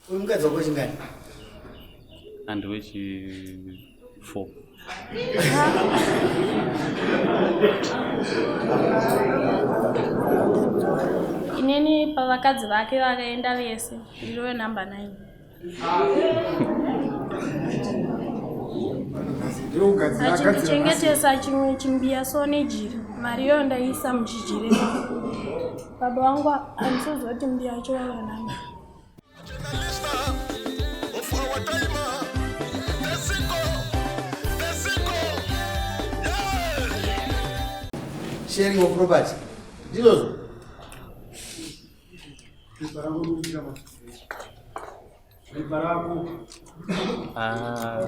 Uyu mukadzi wako chingani? Andi wechi 4. Inini pavakadzi vake vakaenda vese ndiriwe number 9. Achindichengetesa chimwe chimbiya so nejiri mari iyoyo ndaiisa muchijiri baba vangu handisozoti mbiya yacho vava nani. Sharing of property ndizvozvo. Ah,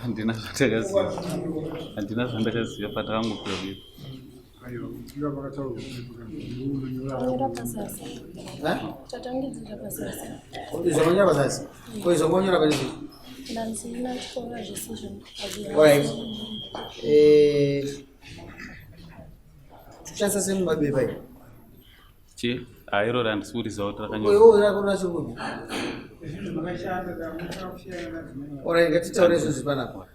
handina zvandakaziva, handina zvandakaziva patakangopiwa bepa. Nyora pasasi. Tatangidzira pasasi. Zvakanyora pasasi. Ko izvo ngonyora pane zvii? Ndanzina chikora zvese zvinhu. Alright. Eh, kushandisa semu mabepa iri. Chi? Ah, iroro handisi kuriziva kuti rakanyorwa. Iwe rako racho kupi? Alright, ngatitaure izvozvi panapa.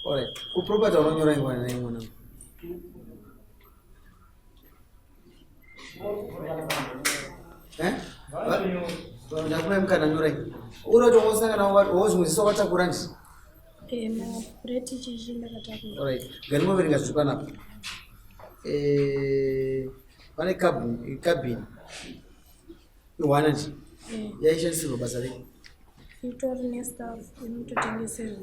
Alright, kuproperty unonyora ingwana naimwana. Eh? Ndakupai mukana nyorai. Uri tongosangana wozvimwezisa wakatakura ndisi. Eh, mapureti chichi ndakatakura. Alright, ngandimoverenga zviri panapa. Eh, pane cabin, cabin. Iwana nje. Eh. Yaishandisirwa basa rei? Itori nestaff inototengeserwa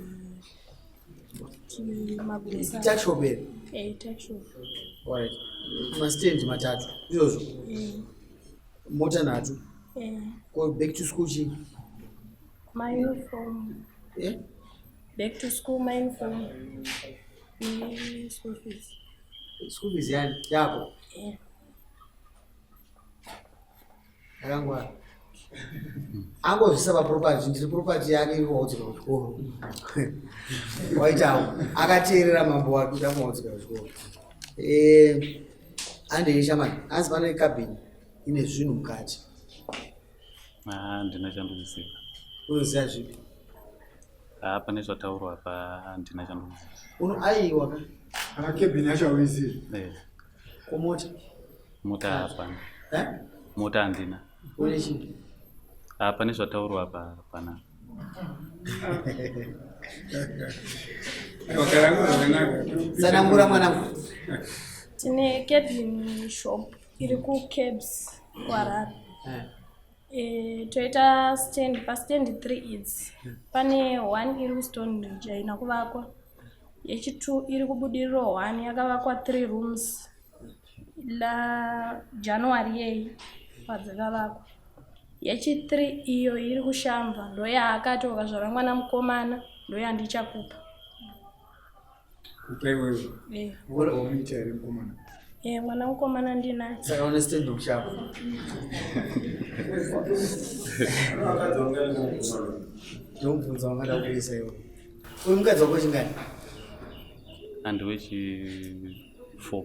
magrosa. Tuckshop here. Eh, tuckshop. Alright. Mastand matatu. Izvozvo. Eh, Mota nhatu. eh, Ko back to school chii? my uniform. Eh? Back to school, my uniform. Ne school fees. School fees yani yako. Eh. Yakangwara. Angozvisa paproperty, ndiri property yake iri kuwaudzika kuchikoro. Waitawo. Akateerera mambo wake kuti amuwaudzika kuchikoro. Eh, andei shamani, hanzi pane cabin ine zvinhu mukati. Ah, handina chandikuziva. Unoziva zvipi? Ah, pane zvataurwa apa handina chandikuziva. Uno aiwa ka. Kana cabin yacho hauizivi. Eh, Komota. mota hapana. Eh? Mota handina. Une chii? Ah, pane zvataurwa apa hapana. Wakarangwa zvakanaka. Tsanangura mwanangu. Tine cabin shop iri kuCabs kuHarare. Eh. Eh, toita stand pastand 3 idzi pane one iri kuStone Ridge haina kuvakwa, yechi2 iri kuBudiriro 1 yakavakwa 3 rooms la January yeyi padzakavakwa, yechi3 iyo iri kuShamva ndoyaakati ukazvara mwana mukomana ndoyandichakupa. Kupa iwewe. Eh, Wabva wamuita here mukomana? Eh, mwana mukomana ndinaye. Saka une stand kushapa. Ndomubvunza wangada kuisa iwe. Uyu mukadzi wako chingani? Andi wechi 4.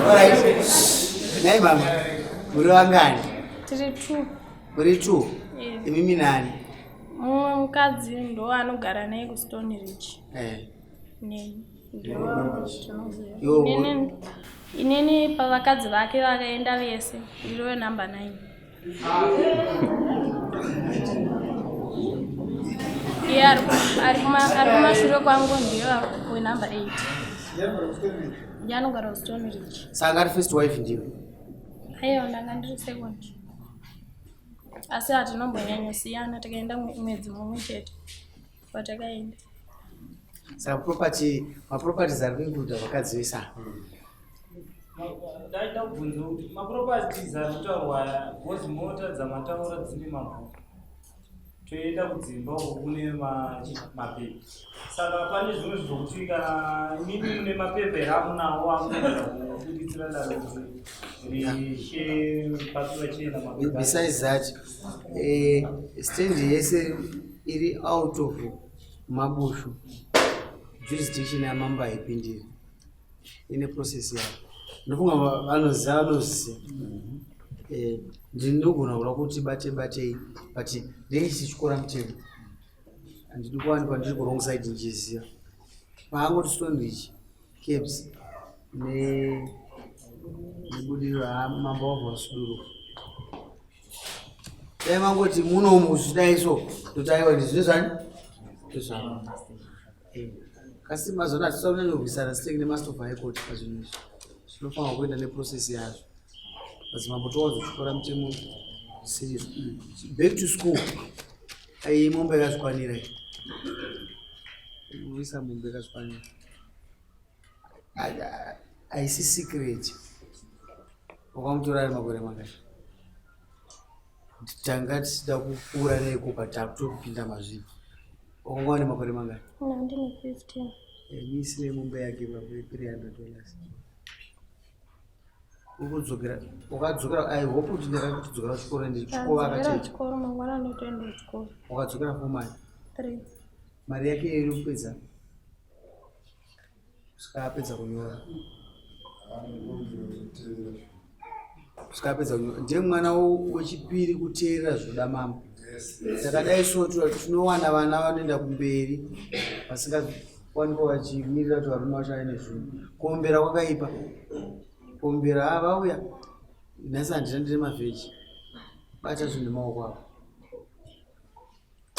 Alright. Nhai mama, muri vangani? Tiri 2. Muri 2. Eh. Imimi nani? Mumwe mukadzi ndo anogara naye kuStone Ridge. Eh. Neni ndo tinoziva. Yo. Inini pavakadzi vake vakaenda vese ndiriwe number 9. Iye ari kumashure kwangu ndiye wenumber 8. Ndiye anogara kuStone Ridge. Saka ari first wife ndiwe. Aiwa, ndanga ndiri second. Asi hatinombonyanyosiyana, takaenda mwedzi mumwe chete patakaenda. Saka property, maproperties ari kuinclude vakadzi vese ava. Ndaida kubvunza kuti maproperties ari kutaurwa aya, because mota dzamataura dzine mabhuku, toenda kudzimba uko kune mapepa, saka pane zvimwe zvokuti kana imimi mune mapepa here amunawo amunogona kubuditsira dare kuti rishe papi vachena mapepa? Besides that, eh, stand yese iri out of mabushu jurisdiction yamambo haipindiri ine process yayo ndofunga vanoziva vanoziva eh, ndinogona kuda kuti bate batei but ndeichityora mutemo handidi kuwanikwa ndiri kuwrong side ndichiziva paangoti stone ridge cabs nebudiriro mambo wabva wasuduruka dai mangoti munomu zvidai so toti aiwa ndizvo zvani ndozvani eh, kasi mazona hatisa kunyanyorwisana siteki nemaster of high court pazvinhu izvi zvinofanirwa kuenda neprocess yazvo madzimambo towanzotyora mutemo serious back to school ai mombe yakazvikwanira uisa mombe yakazvikwanira haisi secret wakamutora ari makore mangani tanga tichida kupfuura neiko but takutopinda mazviri wakanga wane makore mangani ndine 15 muisire mombe yake pa 300 dollars ukudzokera ukadzokera i hope kuti ndakakuti kuchikoro ende chikoro akacheka chikoro mangwana ndotoenda kuchikoro wakadzokera fomani 3 mari yake iri kupedza kusvika apedza kunyora kusvika apedza kunyora ndiye mwana wechipiri kuteerera zvoda mambo takadai so tinowana vana vanoenda kumberi vasingawanikwa vachimirira kuti varume vacho aine zvinhu kuombera kwakaipa kuombera a vauya nhasi handina ndine mavheji bata zvinhu nemaoko ako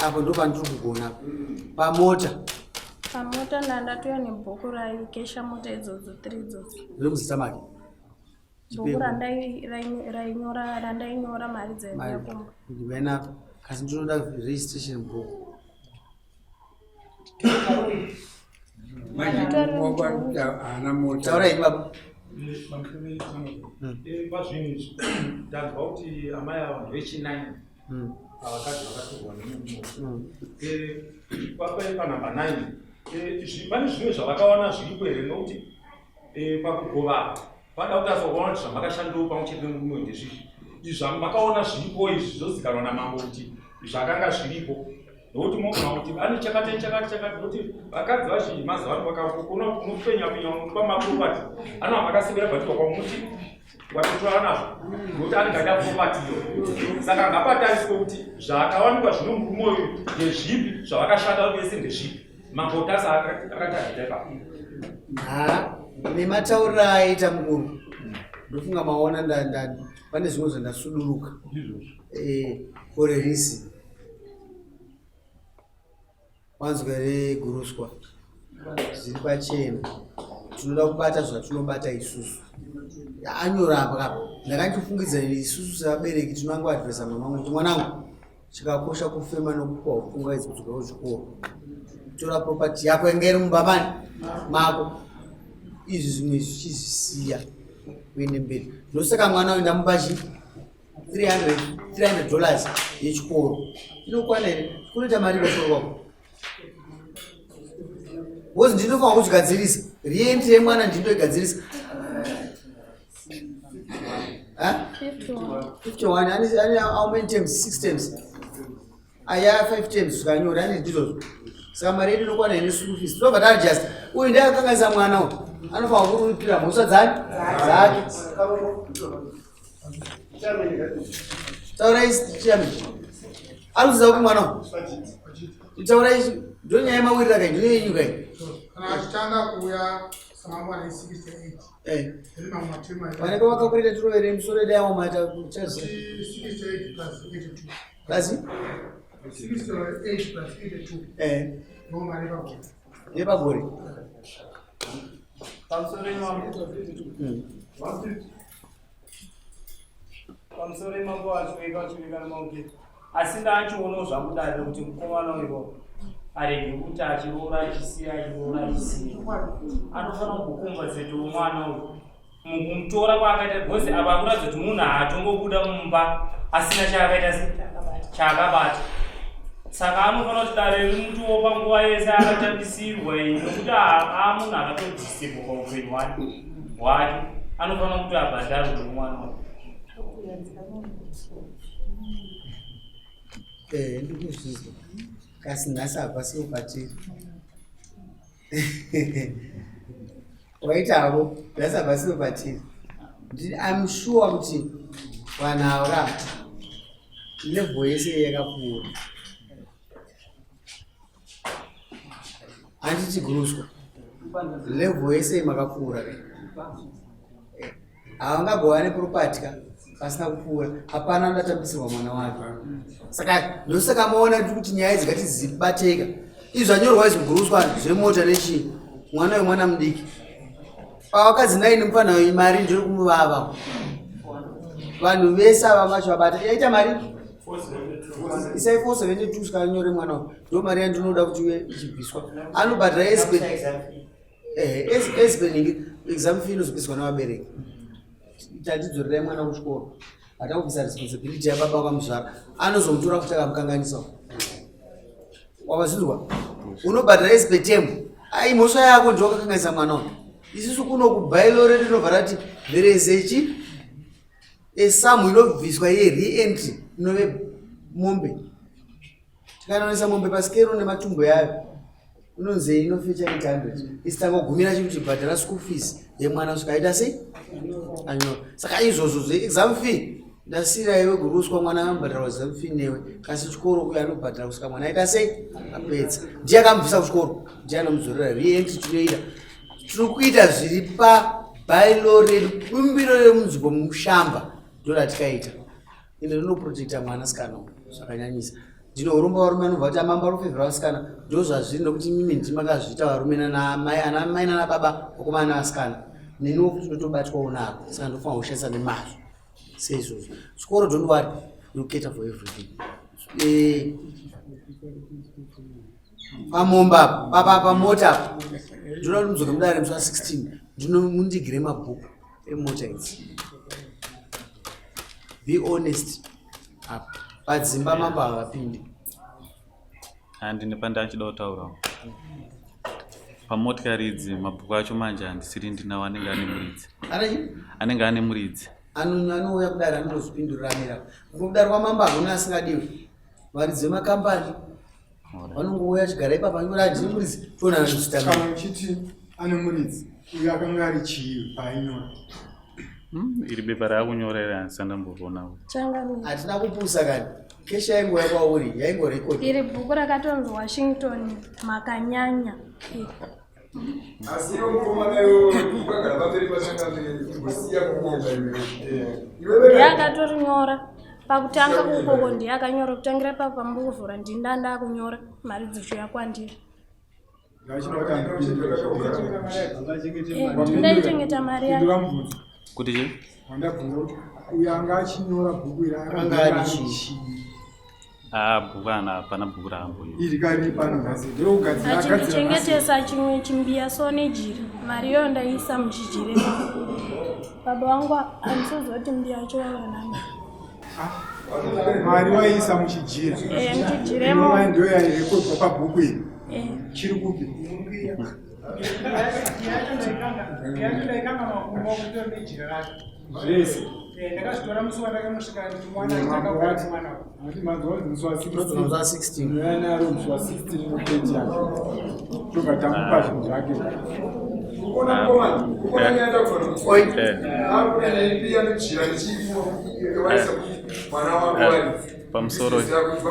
apo ndo pandiri kugona pamota pamota ndandatouya nebhuku raikesha mota idzodzo three idzodzo riri muzita make bhuku randainyora randainyora mari dzaiuya kumba ndikuenako kasi ndinoda registration book haana mota taurai baba pazvinhu izvi ndanzwa kuti amai ava ndevechinine avakadzi vakatorwa nemurume panhamba 9 pane zvimwe zvavakawana zviripo here nokuti pakugova pada kuti azoona kuti zvamakashandiwo pamwe chete nemurume ndezvipi izvi zvamakaona zviripo izvi zvozikanwa namambo kuti zvakanga zviripo nokuti mogona kuti ane chakati chakati chakati nokuti vakadzi vazhinji mazuva ano vakakona unopenya penya unopa maproperty anova makasevera bhatirwa kwamuti watotora nazvo nokuti anenge ada property iyo saka ngapatariswe kuti zvakawanikwa zvino murume uyu ndezvipi zvavakashanda vese ndezvipi mangotasa akatagita ipapo ha nematauriro aaita mukuru ndofunga maona pane zvimwe zvandasuduruka gore risi wanzwa reguruswa zviri pachena tinoda kubata zvatinobata isusu anyora apa kapa ndakandifungidzira isusu sevabereki tinongoadvesa mwana wangu kuti mwanangu chikakosha kufema nokupiwa pfungwa idzi kudzoka kuzvikoro tora property yako inge iri mumba mani mako izvi zvimwe zvichizvisiya uende mberi ndosaka mwana uyu ndamupa chi 300 dollars yechikoro inokwana here kunoita mari kuchikoro kwako because ndinofanira kuzvigadzirisa rent yemwana ndindoigadzirisa 51 ane how many terms six terms aya five terms zvikanyora ane ndizvozvo saka mari yedu inokwana ine school fees tinobva taadjust uyu ndiye akakanganisa mwana uyu anofanira kuripira mhosva dzake dzake taurai chairman ari kuziva kuti mwana uyu taurai ndonyaya yemawirira kai ndonyenyu kai kana achitanga kuuya samambo ane 68 iri mamwe matema vanenge vakakurira tirovere musoro yedu yamamata 68 plus 82 plus 68 plus 82 ndo mari pagore yepagore pamusoro imambo pamusoro imambo achiweka achiweka nemaoke asi ndachionawo zvangu dare kuti mukomana uyo arege kuti achiroora achisiya achiroora achisiya anofanira kumbokombasetawo mwana uyu mukumutora kwaakaita because apa akuratidza kuti munhu haatongobuda mumba asina chaakaita se chaakabata saka anofanira kuti dare rimutowo panguva yese akatambisirwa iyi nokuti aa munhu akatodisebwa paupenyu hwake hwake anofanira kuti abhadharwe nemwana uyu Ndikuzvizwa. Kasi nhasi hapasiwo patiri. Waitavo nhasi hapasiwo patiri. I'm sure kuti vanhu ava level yese yakapfuura. Handiti guruswa. Level yese makapfuura ka. Havangagovane property ka pasina kupfuura. Hapana andatambisirwa mwana wake. Saka ndosaka maona kuti nyaya idzi ngatidzibateka. Izvi zvanyorwa izvi guruswa zvemota nechii. Mwana wemwana mudiki. Pavakadzi naini mufana uyu mari ndiri kumuvava. Vanhu vese ava macho vabata. Yaita mari? Isai 472 saka nyore mwana uyu. Ndo mari yandinoda kuti ive ichibviswa. Anobhadhara SP. Eh, SP ningi exam fee inozobviswa navabereki. Tatidzorera mwana kuchikoro. Hatakubvisa responsibility yababa vakamuzvara. Anozomutora futi akamukanganisa. Wavazvinzwa? Unobhadhara SP term. Ai mhosva yako ndiwe wakakanganisa mwana uyu. Isusu kuno kubailo redu rinobva rati there is a chi a sum inobviswa ye re-entry inove mombe. Tikanoisa mombe pasikero nematumbu yayo inonzi inofecha 800 isi tangogumira chikuti bhadhara school fees yemwana kusvika aita sei anyora. Saka izvozvo zveexam fee ndasiira iwe guruswa mwana anobhadharwa exam fee newe kasi chikoro uyo anobhadhara kusvika mwana aita sei apedza. Ndiye akamubvisa kuchikoro ndiye anomudzorera re-entry tinoita tiri kuita zviri pabailo redu bumbiro remunzvimbo mushamba ndoratikaita. Ende rinoprotecta mwana sikana uyu zvakanyanyisa. Ndino urombo varume vanobva kuti amambo ari kufevhera vasikana ndozvazviri nekuti imimi ndimi makazviita varume nanamai ana mai nana baba vakomana nevasikana neniwo futi ndotobatwawo nako saka ndofanira kushandisa nemazvo seizvozvo. Chikoro don't worry you cater for everything. Eh, pamomba apa papa pamota apa ndinoda kuti mudzoke mudare musi wa 16 ndinomundigire mabhuku emota idzi. Be honest apa padzimba mambo havapindi. Handine pandachida kutaurawo pamotikari idzi mabhuku acho manje handisiri ndinawo anenge ane muridzi anenge ane muridzi anouya kudare anotozvipindurira amira kudare kwamambo hakuna asingadiwi varidzi vemakambani vanongouya chigara ipapa anyora ndine muridzi toonana kana uchiti ane muridzi uyo akanga ari chii paainyora Iri bepa raakunyora iri handisati ndamborionawo. Changamire. Hatina kupusa kani. Kesha yaingouya kwauri yaingorekodi. Iri bhuku rakatonzi Washington makanyanya. Iri. Asi iwe mukomana iwe wakagara pamberi pachangamire imbosiya kunyeba iwe. Iwe Ndiye wega akatorinyora pakutanga kukoko ndiye akanyora kutangira ipapo pamukuvhura ndini ndandakunyora mari dzichiuya kwandiri. Ndaichengeta mari yacho. Kuti chii? Wandabvunza kuti uyo anga achinyora bhuku iri Anga ari chii? Ah, bhuku ana hapana bhuku raambonyora. Iri kari pano nhasi ndokugadzira agadzira nhasi. Achindichengetesa chimwe chimbiya so nejira. Mari iyoyo ndaiisa muchijira imomo. Baba vangu handisoziva kuti mbiya yacho yaiva nani. Mari waiisa muchijira. Eh, muchijiremo. Inova ndiyo yairekodwa pabhuku iri. Eh. Chiri kupi? Zvese. Ndakazvitora musi wandakanosvika mwana achitanga kuati mwana Ati manzwa kuti musi wa 16. Musi wa 16. Uya naro musi wa 16 nopeti yake. Tobva tamupa zvinhu zvake. Ukona mukomana, ukona nyaya yakufana. Oi. Akuda neimbiya nejira nechiipo waisa mwana wako wari. Pamusoro Business yako ifa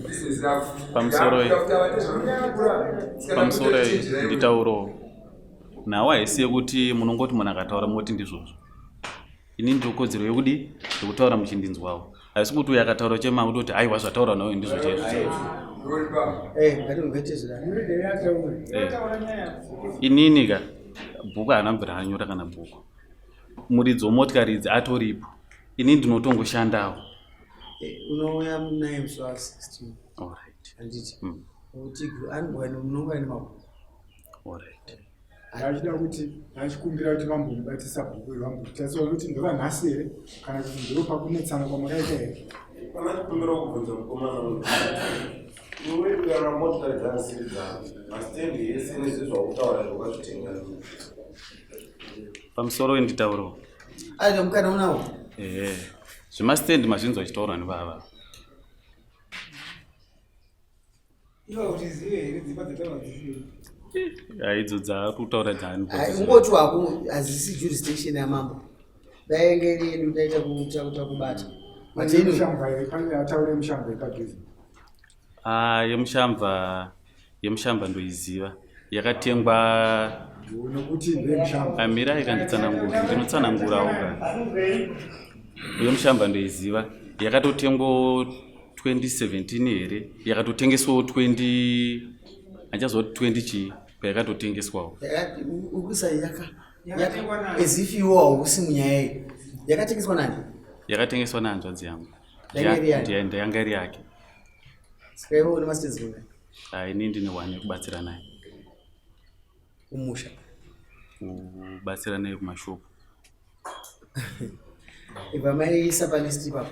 business yako. Pamusoro Yakuda kuti avate zvavanokura. Saka pamusoro ndakuda kuchenjera iwe. nditauro nhau haisi yekuti munongoti munhu akataura moti ndizvozvo ini ndiri kodzero yekudi yekutaura muchindinzwawo haisi kuti uyo akataura chema kutoti aiwa zvataura nawe ndizvo chaizvo chaizvo Eh, ngatimubvete zvidai. Inini ka bhuku haana kubvira anyora kana bhuku muridzi wemotikari idzi atoripo ini ndinotongoshandawo Eh, unouya naye musi wa 16 Alright. handiti kuti anogona munonga ine mabhuku Alright. Ndachida kuti ndachikumbira kuti vambomubatisa bhuku iri vambotarisa kuti ndoranhasi here kana kuti ndiro pakunetsana kwamakaita here. Pana chikumbira kubvunza mukomana uyu. Iwe kana motikari dzangisiri dzako, masitendi ese nezve zvakutaura zvakazvitenga. Pamusoro nditauro. Aita mukana unawo. Ehe. Zvemastendi mazvinzwa achitaurwa nevava. Idzo dzaari kutaura dzaani? Ungoti wako hazisi jurisdiction yamambo, dai yange iri yedu taita kuta kubata. But anyway, Ataure mushamva yepadhuze. Ah, yemushamva ndoiziva, yakatengwa. Nokuti ndeyemushamva. Amirai kanditsanangura, ndinotsanangurawo ka. Yemushamva ndoiziva, yakatotengwawo 2017 here, yakatotengeswawo 20, handichazoti 20 chii, payakatotengeswawo. Ukusa yaka as if iwo hausi munyaya iyi. Yakatengeswa nani? Yakatengeswa nehanzvadzi yangu. Yanga iri yake? Ndeyanga iri yake. Saka iwe une mastands mangani? Ah, ini ndine one yekubatsira naye. Kumusha? Kubatsira naye kumashopu. Ibva maiisa palist ipapo,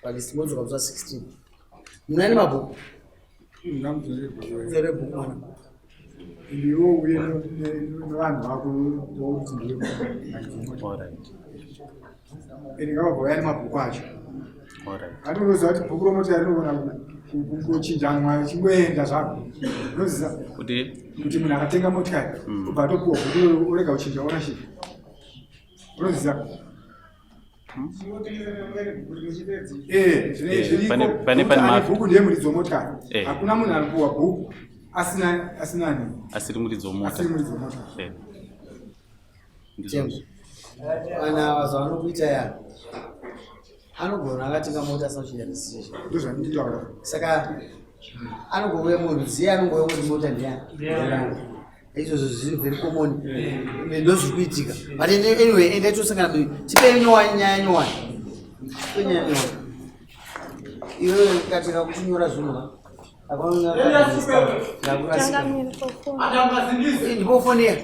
palist modzoka musi wa16. Munani mabhuku? Mudzore bhuku, mwana. Iwe uye nevanhu vako vokuti ndiwe. Ende ngavabva vaya nemabhuku acho. Ati unoziva kuti bhuku romota rinogona kungochinjanwa chingoenda zvako, unoziva? Kuti? Kuti munhu akatenga motikari, ubva atopuwa bhuku iroro, orega kuchinja ownership, unoziva? Eh, pane Bhuku ndiye muridzi wemotikari. Hakuna munhu anopuwa bhuku asina ni Asiri muridzi womota. Asiri muridzi wemota. Tembo, kana zvavanokuita ya, anogona akatenga mota asina kuchinja registration. Ndozvandinotaura. Saka anogouya munhu ziye, anongouya kuti mota ndiyani. Izvozvo zviri very common, ndo zviri kuitika. But anyway, ende tosangana, tipe nyowani, nyaya nyowani, tipe nyaya nyowani. Iwewe katika kuchinyora zvinhu Changamire, pofoni. Ndipo foni ya.